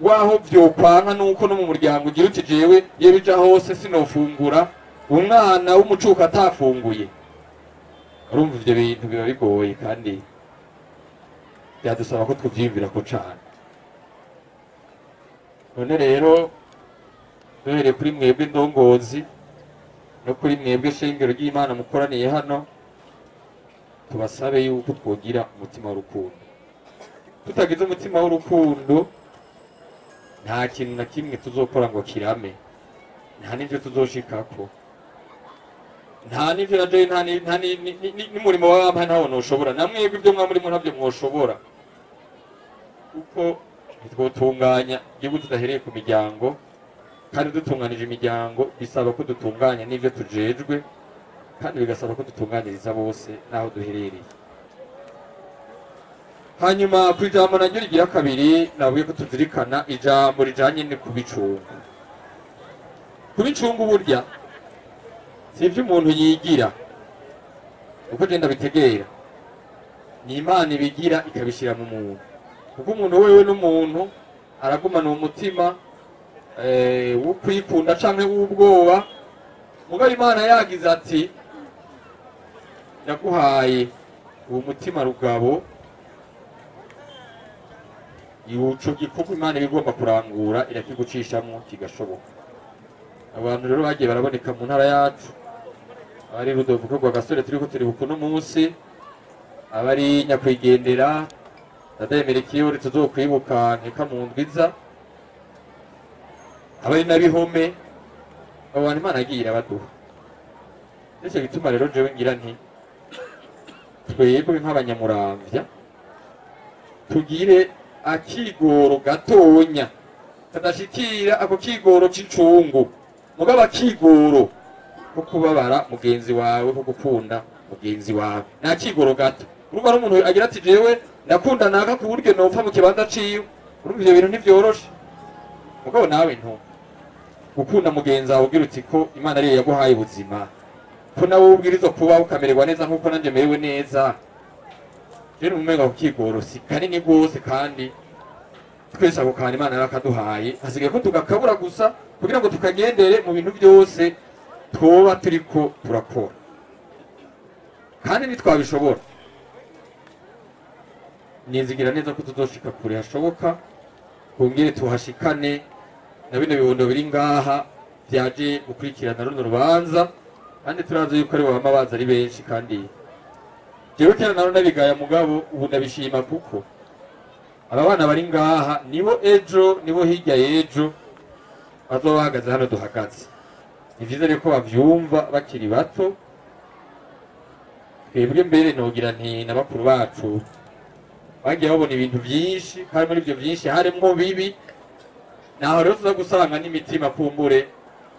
[SPEAKER 6] waho vyokwanka, nuko no mu muryango ugira uti jewe iyo bija hose sinofungura umwana w'umucuko atafunguye. Urumva ivyo bintu biba bigoye kandi byadusaba ko tuvyiyumvirako cane. None rero duhereye kuri mwebwe ndongozi no kuri mwebwe shengero ry'Imana mukoraniye hano, tubasabe yuko twogira umutima w'urukundo. Tutagize umutima w'urukundo nta kintu na kimwe tuzokora ngo kirame, nta n'ivyo tuzoshikako, nta n'ivyo na jewe, nta n'umurimo w'abampa ntawo noshobora, na mwebwe ibyo mwamurimo ntabyo mwoshobora, kuko ntitwotunganya igihugu tudahereye ku miryango. Kandi dutunganije imiryango bisaba ko dutunganya n'ivyo tujejwe, kandi bigasaba ko dutunganiriza bose n'aho duherereye. Hanyuma ku ijambo naryo rigira kabiri, nabwiye ko tuzirikana ijambo rijanye ni kubicunga. Kubicunga burya si ivyo umuntu yigira uko genda bitegera, ni Imana ibigira ikabishira mu muntu, kuko umuntu wewe n'umuntu aragumana umutima wo kwikunda canke w'ubwoba. Mugabo Imana yagize ati ndaguhaye uwo mutima rugabo, ico gikorwa Imana ibigomba kurangura irakigucishamwo kigashoboka. Abantu rero bagiye baraboneka mu ntara yacu, abari Rudoviko rwa Gasore turiko turibuka uno munsi, abari nyakwigendera Ndadaye tuzokwibuka nkeka mu ndwiza, abari n'abihome, abo bantu Imana yagiye irabaduha. Nico gituma rero jewe ngira nti twebwe nk'abanyamuramvya tugire akigoro gatonya kadashikira ako kigoro c'incungu, mugabo akigoro ko kubabara mugenzi wawe, ko gukunda mugenzi wawe, nta kigoro gato. Urumva ari umuntu agira ati jewe ndakunda naka ku buryo nopfa mu kibanza ciwe. Urumva ivyo bintu ntivyoroshe. Mugabo nawe nto gukunda mugenzi wawe ugira uti ko Imana ariyo yaguhaye ubuzima, ko nawe ubwirizwa kuba ukamererwa neza nkuko nanje merewe neza. Rero umenga ku kigoro si kanini gose, kandi twese ako kantu Imana yarakaduhaye, hasigaye ko tugakabura gusa kugira ngo tukagendere mu bintu byose twoba turiko turakora. Kandi nitwabishobora nizigira neza ko tuzoshika kure hashoboka, kongere tuhashikane na bino bibondo biri ngaha byaje gukurikirana runo rubanza. Kandi turazi yuko ari bama baza ari benshi, kandi jewe kera naro nabigaya, mugabo ubu ndabishima kuko aba bana bari ngaha nibo ejo, nibo hirya y'ejo bazoba bahagaze hano duhagaze. Ni vyiza rero ko bavyumva bakiri bato. Twebwe mbere nogira nti na bakuru bacu bagiye babona ibintu vyinshi, kandi muri ivyo vyinshi harimwo bibi, naho rero tuza gusanga n'imitima kumbure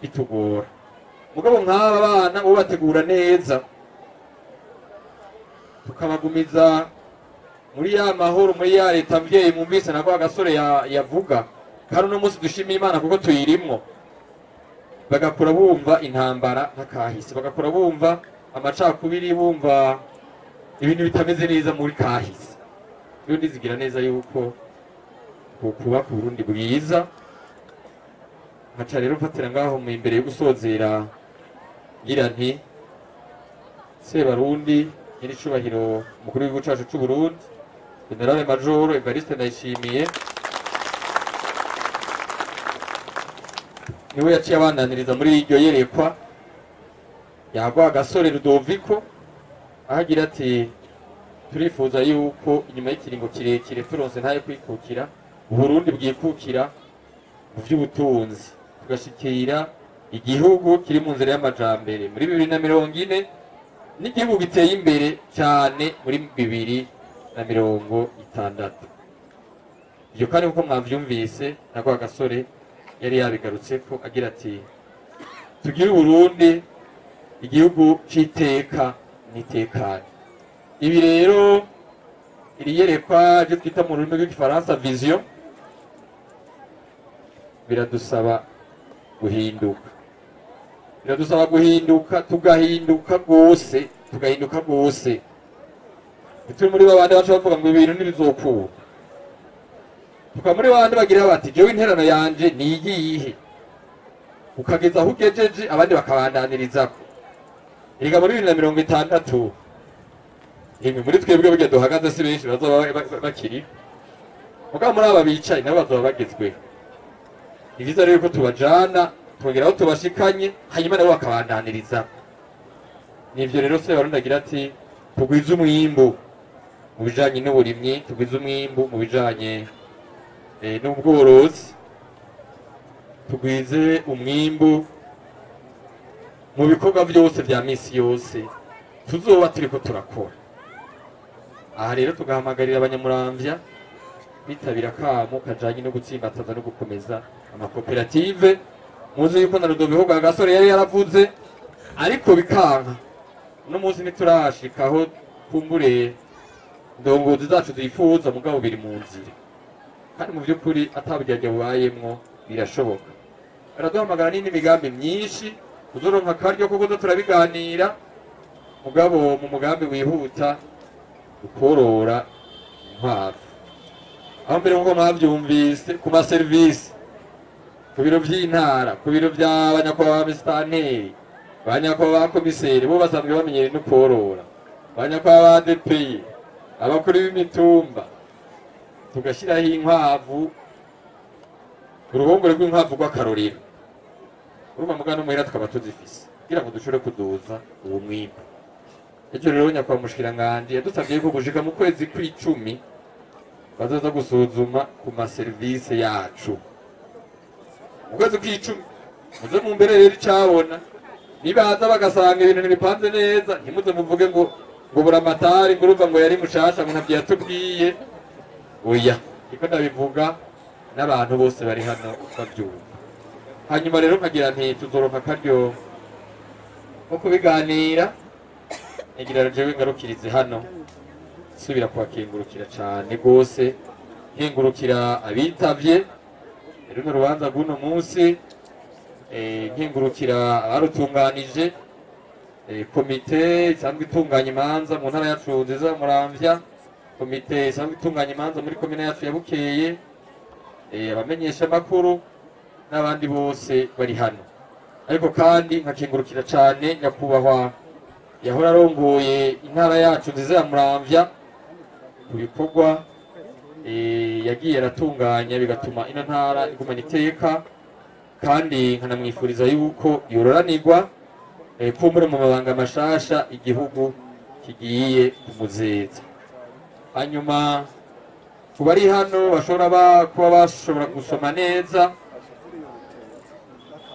[SPEAKER 6] bitugora. Mugabo nk'aba bana ubategura neza tukabagumiza muri ya mahoro, muri ya leta mvyeyi mwumvise na kwa Gasore yavuga, kandi uno munsi dushimiye Imana kuko tuyirimwo. Bagakura bumva intambara nk'akahise, bagakura bumva amacakubiri, bumva ibintu bitameze neza muri kahise. Rero ndizigira neza yuko kubaka Burundi bwiza. Nkaca rero mfatira ngaho mu imbere yo gusozera ngira nti Sebarundi nyiricubahiro umukuru w'igihugu cacu c'u Burundi General Major Evariste Ndayishimiye, niwe yaciye abandaniriza muri iryo yerekwa yagwa Gasore Rudoviko, ahagira ati turifuza yuko inyuma y'ikiringo kirekire turonse ntayo kwikukira, Uburundi bwikukira mu vy'ubutunzi, tugashikira igihugu kiri mu nzira y'amajambere muri 2040 n'igihugu giteye imbere cyane muri 2060. Ibyo kandi uko mwavyumvise na Rwagasore yari yabigarutseko agira ati tugire Uburundi igihugu c'iteka n'itekane. Ibi rero iri yerekwa ryo twita mu rurimi rw'igifaransa vision biradusaba guhinduka, biradusaba guhinduka, tugahinduka rwose, tugahinduka rwose. Turi muri babandi baca bavuga ngo ibintu ntibizokura, tukaba muri babandi bagira bati jewe interano yanje ni iyihe, ukageza aho ugejeje abandi bakabandanyirizako. Erega muri 2060 imwe muri twebwe burya duhagaze si benshi bazoba bakiri, mugabo muri aba bicaye nabo bazoba bagezweho. Ni vyiza rero ko tubajana tukagera aho tubashikanye, hanyuma nabo bakabandaniriza. Nivyo rero se Barundi agira ati tugwize umwimbu mu bijanye n'uburimyi, tugwize umwimbu mu bijanye n'ubworozi, tugwize umwimbu mu bikorwa byose vya misi yose tuzoba turiko turakora. Aha rero tugahamagarira abanyamuramvya bitabira akamo kajanye no gutsimbataza no gukomeza amakoperative. Muzi yuko na Rudoviko Rwagasore yari yaravuze ariko bikanka, uno munsi ntiturashikaho kumbure ndongozi zacu zifuza, mugabo biri mu nzira kandi mu by'ukuri ataburyarya bubayemwo birashoboka. Baraduhamagara n'indi migambi myinshi uzoronka akaryo ko kuza turabiganira, mugabo mu mugambi wihuta ukorora inkwavu. Aho mbere nkuko mwavyumvise ku maserivisi, ku biro vy'intara, ku biro vy'abanyakubahwa ba misitanteri, banyakubahwa ba komiseri, bo basanzwe bamenyereye no korora, banyakubahwa ba DPI, abakuru b'imitumba, tugashyiraho inkwavu, uruhongore rw'inkwavu rw'akarorero. Urumva mugano muhira tukaba tuzifise kugira ngo dushobore kuduza uwo mwimbu. Ejo rero nyakubahwa mushikiranganje yadusavye yuko gushika mu kwezi kw'icumi bazoza gusuzuma ku maserivisi yacu. Mu kwezi kw'icumi muze mumbere rero icabona, nibaza bagasanga ibintu ntibipanze neza, ntimuze muvuge ngo buramatari ngo urumva ngo yari mushasha ngo ntavyo yatubwiye. Oya, niko ndabivuga n'abantu bose bari hano bavyumva. Hanyuma rero nkagira nti tuzoronka akaryo ko kubiganira, ngira jewe ngarukirize hano, nsubira kubakengurukira cane gose, nkengurukira abitavye runo rubanza rw'uno munsi, nkengurukira abarutunganije, komite isanzwe itunganya imanza mu ntara yacu nziza ya Muramvya, komite isanzwe itunganya imanza muri komine yacu ya Bukeye, abamenyesha makuru n'abandi bose bari hano. Ariko kandi nkakengurukira cane nyakubahwa yahora arongoye intara yacu nziza ya Muramvya ku bikorwa yagiye aratunganya bigatuma ino ntara igumana iteka, kandi nkanamwifuriza yuko yororanirwa kumbure mu mabanga mashasha igihugu kigiye kumuzeza. Hanyuma ku bari hano bashobora kuba bashobora gusoma neza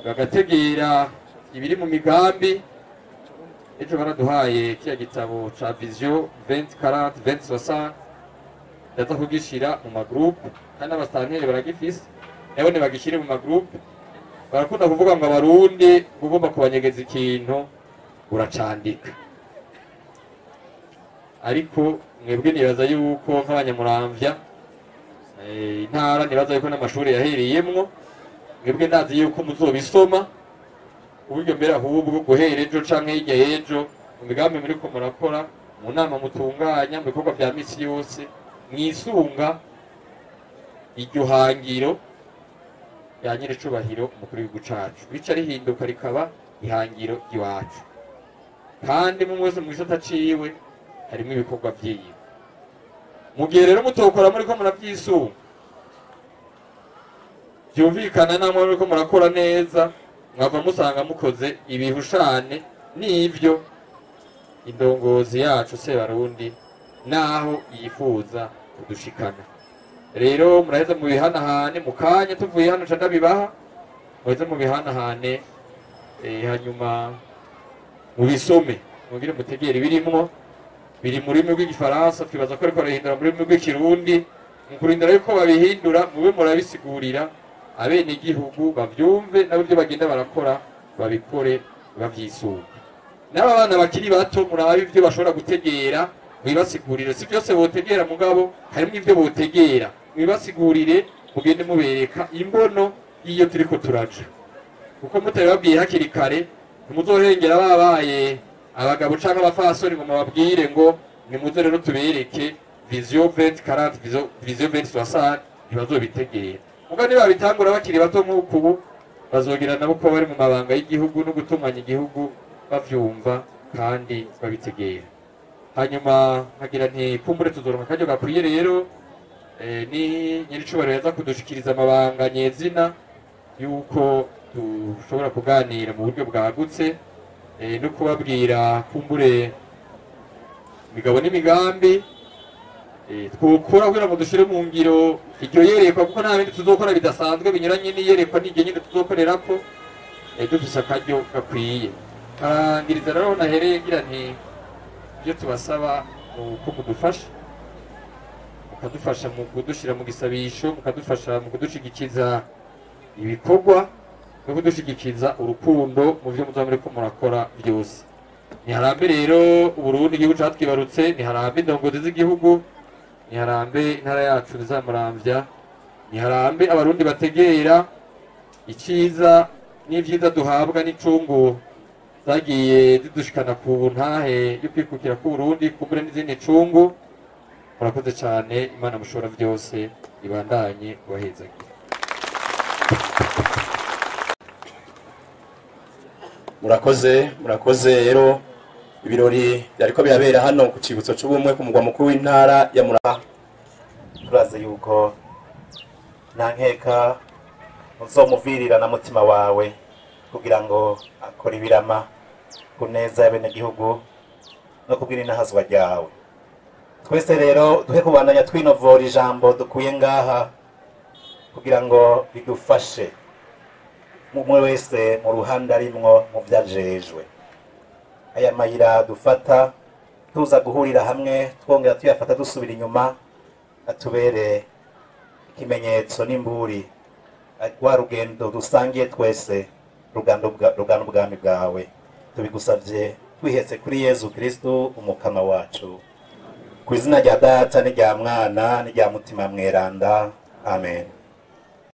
[SPEAKER 6] bagategera ibiri mu migambi, ejo baraduhaye kiya gitabo ca vision 2040 2060, ndaza kugishira mu magroupe kandi abastanteri baragifise nabo ntibagishire mu magroupe. Barakunda kuvuga ngo abarundi ugomba kubanyegeza ikintu uracandika, ariko mwebwe nibaza yuko nk'abanyamuramvya intara nibaza yuko n'amashuri yahereyemwo, mwebwe ndazi yuko muzobisoma uburyo mbere ahubwo guhera ejo canke hirya y'ejo mu migambi muriko murakora, mu nama mutunganya, mu bikorwa vya misi yose mwisunga iryo hangiro ya nyiricubahiro umukuru w'igihugu cacu, bica rihinduka rikaba ihangiro ry'iwacu. Kandi mu mwese mu gisata ciwe harimo ibikorwa vyiwe. Mu gihe rero mutokora muri ko muravyisunga, byumvikana namwe muri ko murakora neza, mwava musanga mukoze ibihushane n'ivyo indongozi yacu Sebarundi naho yifuza kudushikana. Rero muraheza mu bihanahane mu kanya tuvuye hano ca ndabibaha, muheze mu bihanahane, hanyuma mubisome mugire mutegere birimwo. Biri mu rurimi rw'igifaransa, twibaza ko ariko barahindura mu rurimi rw'ikirundi. Mu kurindira yuko babihindura, mube murabisigurira abenegihugu bavyumve, nabo ibyo bagenda barakora babikore bavyisunga. N'aba bana bakiri bato murabe ibyo bashobora gutegera, mwibasigurire. Si byose botegera mugabo harimo ibyo botegera, mwibasigurire, mugende mubereka imbono y'iyo turiko turaja, kuko mutabibabwiye hakiri kare ntimuzohengera babaye abagabo canke abafasoni ngo mubabwire ngo nimuze rero tubereke vision 2040, vision 2060, ntibazobitegera. Muga nibabitangura bakiri bato nk'uku ubu, bazogira nabo ko bari mu mabanga y'igihugu no gutunganya igihugu bavyumva kandi babitegera. Hanyuma nkagira nti kumbure tuzoronka akaryo gakwiye rero, ni nyiricubahiro yaza kudushikiriza amabanga nyezina yuko dushobora kuganira mu buryo bwagutse, no kubabwira kumbure imigabo n'imigambi twokora kugira ngo dushire mu ngiro iryo yerekwa, kuko nta bindi tuzokora bidasanzwe binyuranye n'iyerekwa n'iryo nyine tuzokorerako, dufise akaryo gakwiye. Karangiriza rero nahereye ngira nti ibyo tubasaba ni uko mudufasha, mukadufasha mu kudushira mu gisabisho, mukadufasha mu kudushigikiza ibikorwa no kudushigikiza urukundo mu byo muzoba muriko murakora byose. Niharambe rero Uburundi, igihugu catwibarutse, niharambe indongozi z'igihugu, niharambe intara yacu nzamuramvya, niharambe abarundi bategera iciza n'ivyiza duhabwa n'icungu zagiye zidushikana ku ntahe yo kwikukira ku Burundi, kumbure n'izindi cungu. Murakoze cane, Imana mushobora vyose ibandanye kubahezagira.
[SPEAKER 2] Murakoze, murakoze. Rero ibirori byariko birabera hano ku cibutso c'ubumwe ku mugwa mukuru w'intara ya Muramvya.
[SPEAKER 3] Turazi yuko nta nkeka uzomuvirira na mutima wawe kugira ngo akore ibirama ku neza y'abenegihugu no kubwira inahazwa ryawe. Twese rero duhe kubandanya twinovora ijambo dukuye ngaha kugira ngo bidufashe umwe wese mu ruhande arimwo mu vyajejwe. Aya mayira dufata tuza guhurira hamwe, twongera tuyafata dusubira inyuma, atubere ikimenyetso n'imburi rwa rugendo dusangiye twese, rugano ubwami bwawe. Tubigusavye twihetse kuri Yezu Kristu umukama wacu. Ku izina rya Data n'irya Mwana n'irya Mutima Mweranda, amen.